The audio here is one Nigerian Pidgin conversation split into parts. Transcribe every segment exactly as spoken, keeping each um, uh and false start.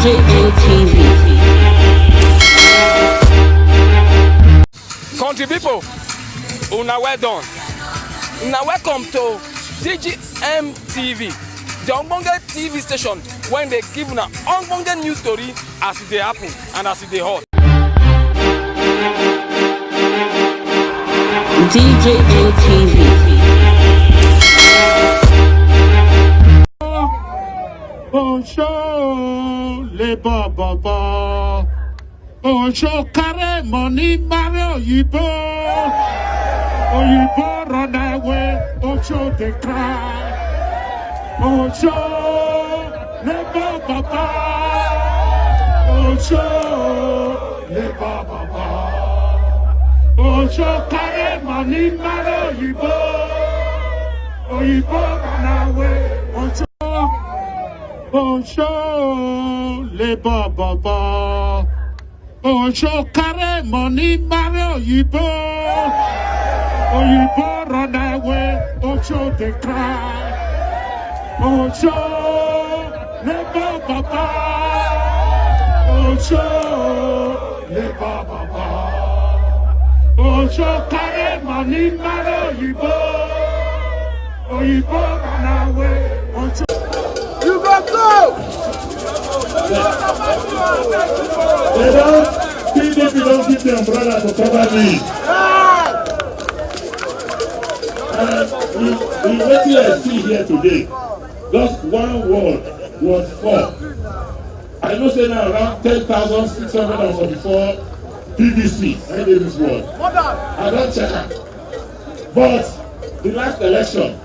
J N T V. Country people, una well done. Una welcome to D G M T V, the ogbonge T V station wey dey give una ogbonge news story as e dey happen and as e dey hot. D G M T V. Osho, labor baba. Osho carry money marry Oyibo. Oyibo run away, Osho dey cry. Osho, labor baba. Osho, labor baba. Osho carry money marry Oyibo. Oyibo run away, Osho. Osho, labor baba. Osho carry money marry Oyibo. Oyibo run away, Osho dey cry. Osho, labor baba. Osho, labor baba. Osho carry money marry Oyibo. Oyibo run away. Osho. You go go. They don't, P D P don't give them brother to cover me. And we, we wetin I see here today, just one word was four. I know say na around ten thousand six hundred and forty-four P V C na dey this world. I don check am. But the last election,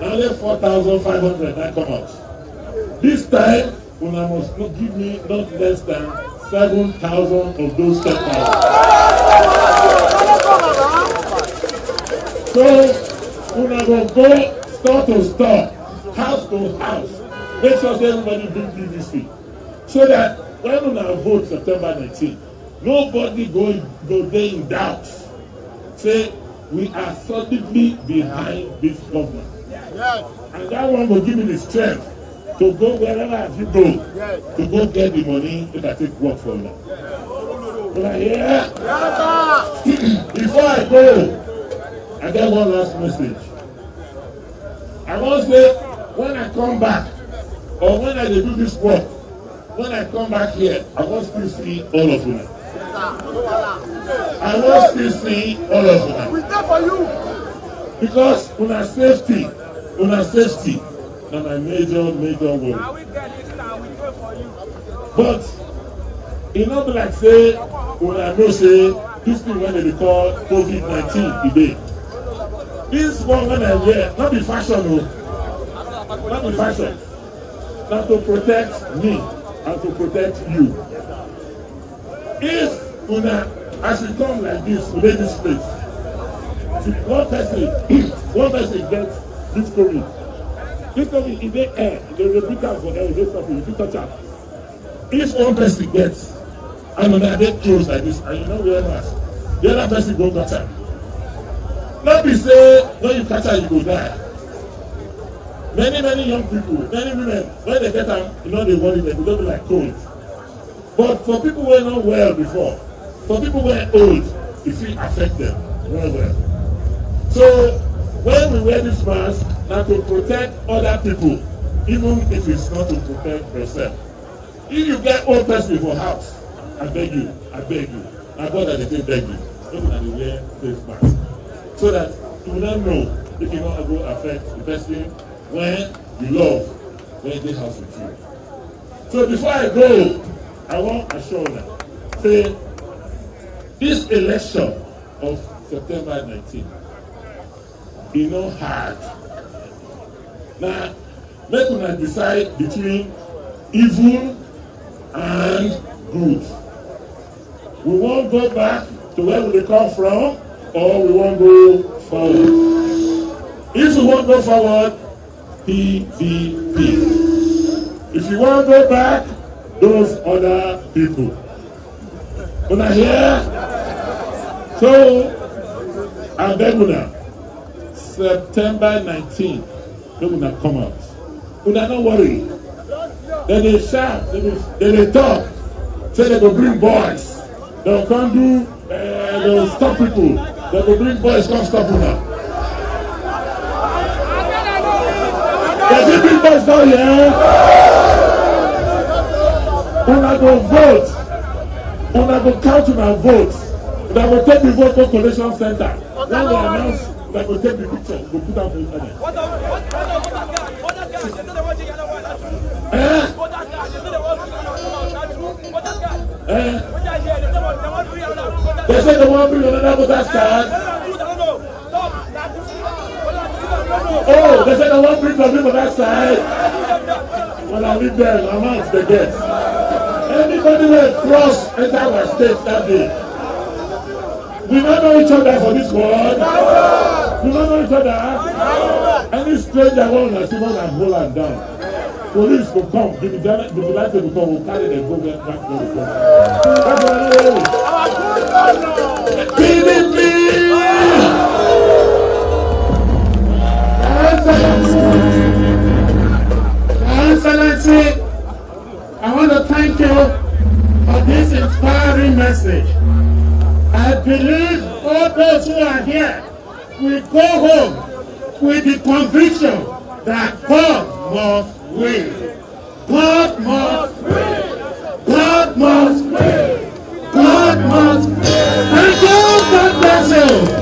na only four thousand five hundred na come out. This time, una must no give me not less than seven thousand of those ten thousand. So, una go go store to store, house to house, make sure say everybody bring P V C. So that when una vote September nineteen, nobody go go dey in doubt say we are solidly behind this government. And that one go give me the strength to go wherever I fit go to go get the money if I take work for una. Una hear? Before I go, I get one last message. I wan say when I come back or when I dey do this work, when I come back here, I wan still see all of una. I wan still see all of una. We dey for you. Because una safety, una safety na my major major worry. But e no be like say una know say this thing wey dem dey call covid nineteen e dey. This one wey I wear no be fashion o, no be fashion. Na to protect me and to protect you. If una, as we come like this, we dey this place, if one person one person get this covid, this covid e dey air, dem dey breathe am for air, e dey suffer, you fit touch am. If one person get and una dey close like this and you no wear mask, the other person go catch am. No be say when you catch am you go die. Many many young people, many women, when dem get am, e no dey worry dem, e don be like cold. But for people wey no well before, for people wey old, e fit affect them well well. So when we wear this mask, na to protect other people, even if it's not to protect yourself. If you get old person for house, I beg you, I beg you, na God I dey take beg you, make una dey wear face mask so that you no know if you no go affect the person wey you love wey dey house with you. So before I go, I wan assure una say this election of September nineteen, e no hard. Na make una decide between evil and good. We wan go back to where we dey come from, or we wan go forward? If we wan go forward, P D P. If you wan go back, those other people. Una hear? So, I beg una, September nineteen, make una come out. Una no worry. Dem dey shout, dem dey, dem dey talk. Say dem go bring boys. Dem go come do, eh, dem go stop people. Dem go bring boys come stop una. Dem fit bring boys down here. Una go vote. Una go count una vote. Una go take the vote go collation center. When we announce, una go take the picture, go put am for internet. Eh? Eh? They say they wan bring another voter card. Oh, they say they wan bring some people that side. Well, I leave them. I'm out the gate. Anybody wey cross enter our state that day, we no know each other for this world. We no know each other. Any stranger wey una see, una hold am down. Police go come, vigilante, vigilante go come, go carry dem go where back where dem go. That's why I no worry. P D P! Your Excellency, Your Excellency, I want to thank you for this inspiring message. I believe all those who are here will go home with the conviction that God must win. God must win. God must win. God must win. Thank you. God bless you.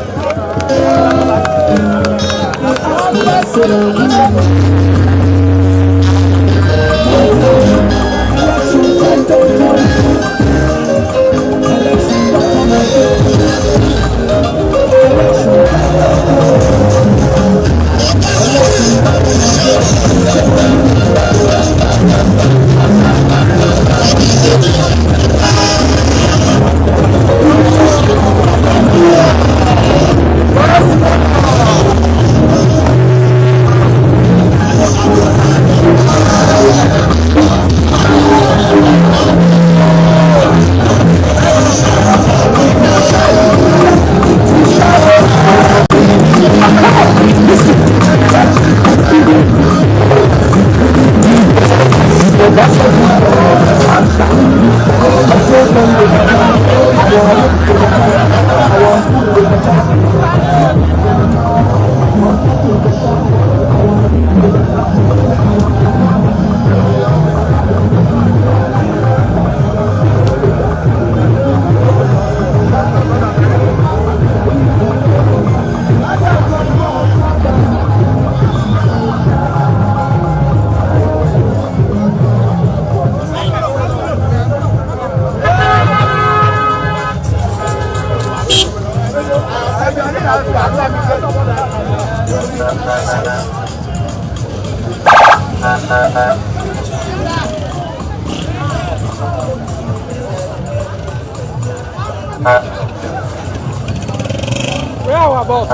Where our boss?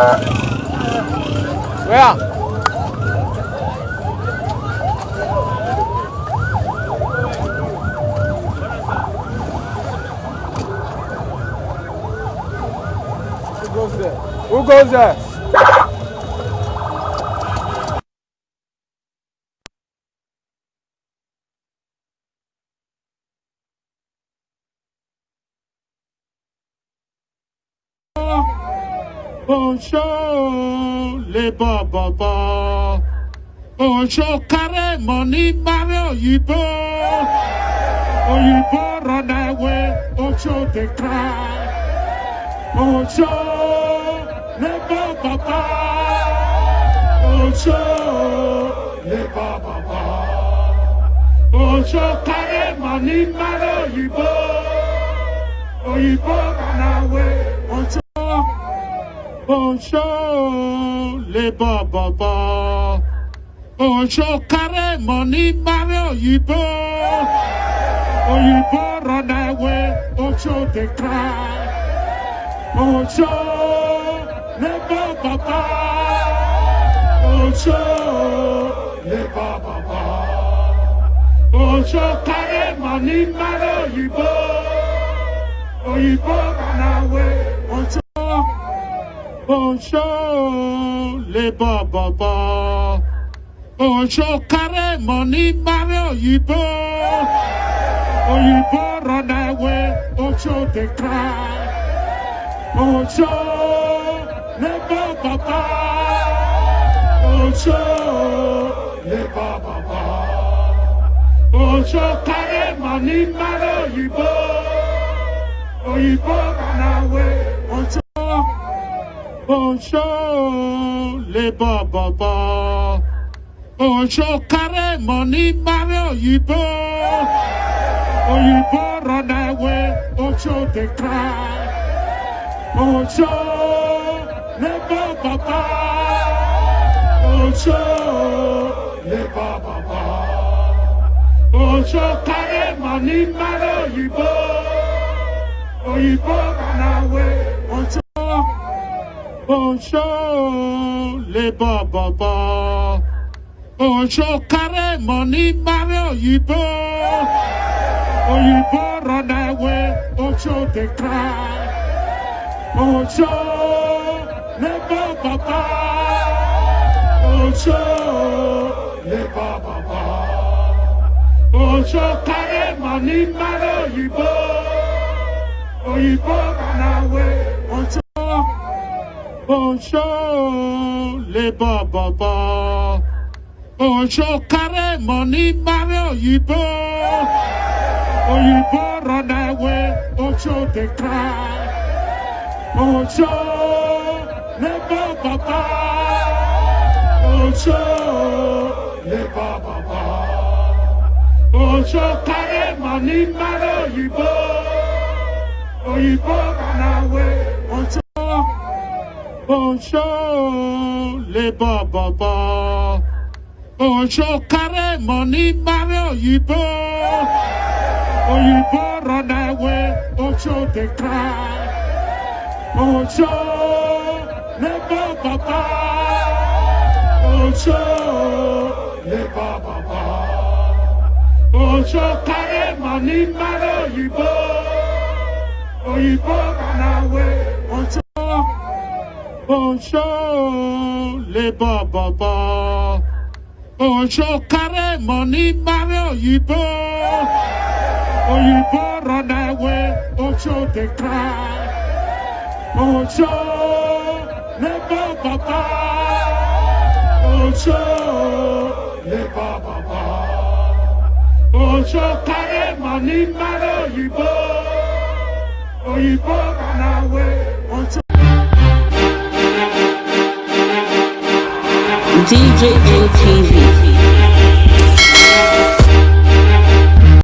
Where? Who goes there? Who goes there? Osho le baba. Osho carry money marry Oyibo. Oyibo run away. Osho dey cry. Osho le baba. Osho le baba. Osho carry money marry Oyibo. Oyibo run away. Osho, Osho le baba. Osho carry money marry Oyibo. Oyibo run away. Osho dey cry. Osho le baba. Osho le baba. Osho carry money marry Oyibo. Oyibo run away. Osho, Osho le baba. Osho carry money marry Oyibo. Oyibo run away, Osho dey cry. Osho, labour papa. Osho, labour papa. Osho carry money marry Oyibo. Oyibo run away, Osho. Osho, labour papa. Osho carry money marry Oyibo. Oyibo run away, Osho dey cry. Osho, labour papa. Osho, labour papa. Osho carry money marry Oyibo. Oyibo run away, Osho. Osho, labour papa. Osho carry money marry Oyibo. Oyibo run away, Osho dey cry. Osho, labour papa. Osho, labour papa. Osho carry money marry Oyibo. Oyibo run away, Osho. Osho, labour papa. Osho carry money marry Oyibo. Oyibo run away, Osho dey cry. Osho, labour papa. Osho, labour papa. Osho carry money marry Oyibo. Oyibo run away, Osho. Osho, labour papa. Osho carry money marry Oyibo. Oyibo run away, Osho dey cry. Osho, labour papa. Osho, labour papa. Osho carry money marry Oyibo. Oyibo run away, Osho. Osho, labour papa. Osho carry money marry Oyibo. Oyibo run away, Osho dey cry. Osho, labour papa. Osho, labour papa. Osho carry money marry Oyibo. Oyibo run away, Osho. D J N T V.